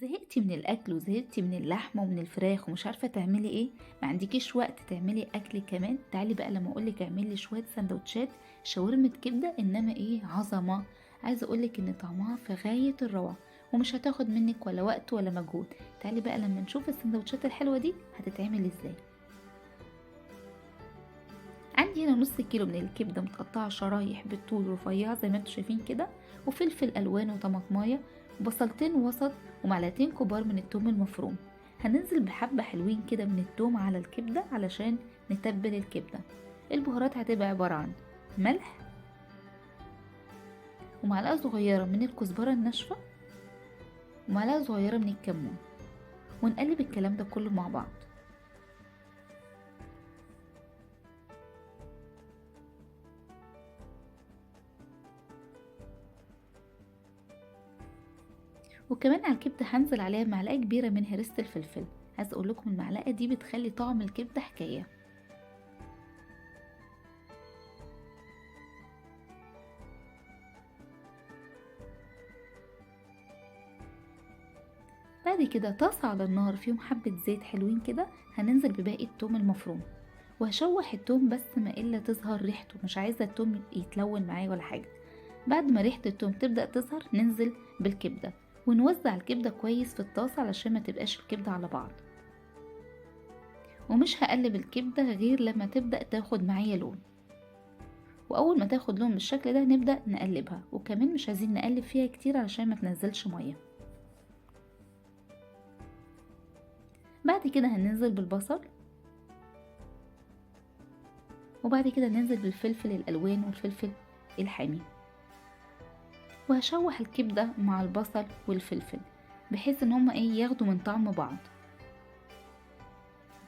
زهقتي من الاكل وزهقتي من اللحمة ومن الفراخ ومش عارفه تعملي ايه، ما عندكيش وقت تعملي اكل كمان؟ تعالي بقى لما اقولك اعملي شوية سندوتشات شاورما كبده، انما ايه عظمه. عايزه اقولك ان طعمها في غاية الروعة ومش هتاخد منك ولا وقت ولا مجهود. تعالي بقى لما نشوف السندوتشات الحلوة دي هتتعمل ازاي. عندي هنا نص كيلو من الكبده متقطعه شرايح بالطول رفيعة زي ما انتم شايفين كده، وفلفل الوان وطماطمايه وبصلتين وسط ومعلقتين كبار من التوم المفروم. هننزل بحبه حلوين كده من التوم على الكبده علشان نتبل الكبده. البهارات هتبقى عبارة عن ملح ومعلقة صغيرة من الكزبره الناشفه ومعلقة صغيرة من الكمون، ونقلب الكلام ده كله مع بعض. وكمان على الكبده هنزل عليها معلقه كبيرة من هرسه الفلفل. عايزه اقول لكم المعلقة دي بتخلي طعم الكبده حكاية. بعد كده طاسه على النار فيهم حبه زيت حلوين كده، هننزل بباقي التوم المفروم وهشوح التوم بس ما الا تظهر ريحته، مش عايزه التوم يتلون معايا ولا حاجة. بعد ما ريحه التوم تبدا تظهر ننزل بالكبده ونوزع الكبده كويس في الطاسه علشان ما تبقاش الكبده على بعض. ومش هقلب الكبده غير لما تبدا تاخد معايا لون، واول ما تاخد لون بالشكل ده نبدا نقلبها. وكمان مش عايزين نقلب فيها كتير علشان ما تنزلش مية. بعد كده هننزل بالبصل، وبعد كده ننزل بالفلفل الالوان والفلفل الحامي، وهشوح الكبده مع البصل والفلفل بحيث ان هما ايه ياخدوا من طعم بعض.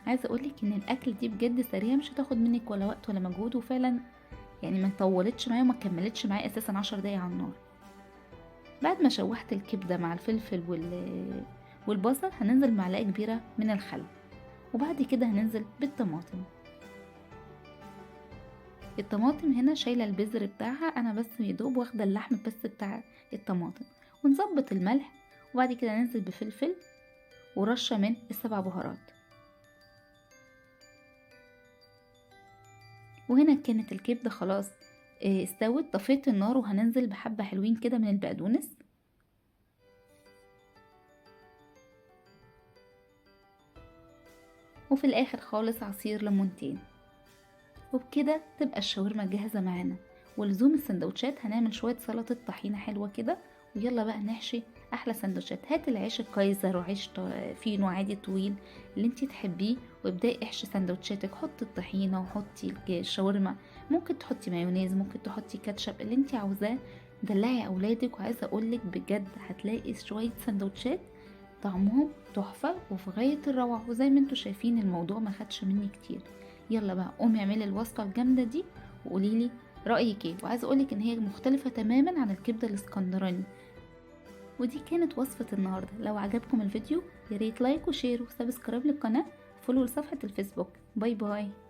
عايزه اقولك ان الاكل دي بجد سريعة، مش هتاخد منك ولا وقت ولا مجهود، وفعلا يعني ما طولتش معايا وما كملتش معايا اساسا 10 دقايق على النار. بعد ما شوحت الكبده مع الفلفل والبصل هننزل معلقه كبيرة من الخل، وبعد كده هننزل بالطماطم. الطماطم هنا شايله البذر بتاعها، انا بس يدوب واخده اللحم بس بتاع الطماطم. ونظبط الملح، وبعد كده ننزل بفلفل ورشه من السبع بهارات. وهنا كانت الكبده خلاص استوت، طفيت النار وهننزل بحبه حلوين كده من البقدونس. وفي الاخر خالص عصير ليمونتين. وبكده تبقى الشاورما جاهزة معانا. ولزوم السندوتشات هنعمل شوية سلطة طحينه حلوة كده، ويلا بقى نحشي احلى سندوتشات. هات العيش الكايزر وعيش فينو عادي طويل اللي انتي تحبيه، وابداي احشي سندوتشاتك. حطي الطحينه وحطي الشاورما، ممكن تحطي مايونيز، ممكن تحطي كاتشب، اللي انتي عاوزاه. دلعي اولادك، وعايزه اقولك بجد هتلاقي شوية سندوتشات طعمهم تحفة وفي غاية الروعة. وزي ما انتوا شايفين الموضوع ما خدش مني كتير. يلا بقى قومي اعملي الوصفة الجامدة دي وقوليلي رايك ايه. وعايزه اقولك ان هي مختلفة تماما عن الكبده الاسكندراني. ودي كانت وصفه النهارده. لو عجبكم الفيديو يا ريت like و share و subscribe للقناة و follow لصفحة الفيسبوك. bye bye.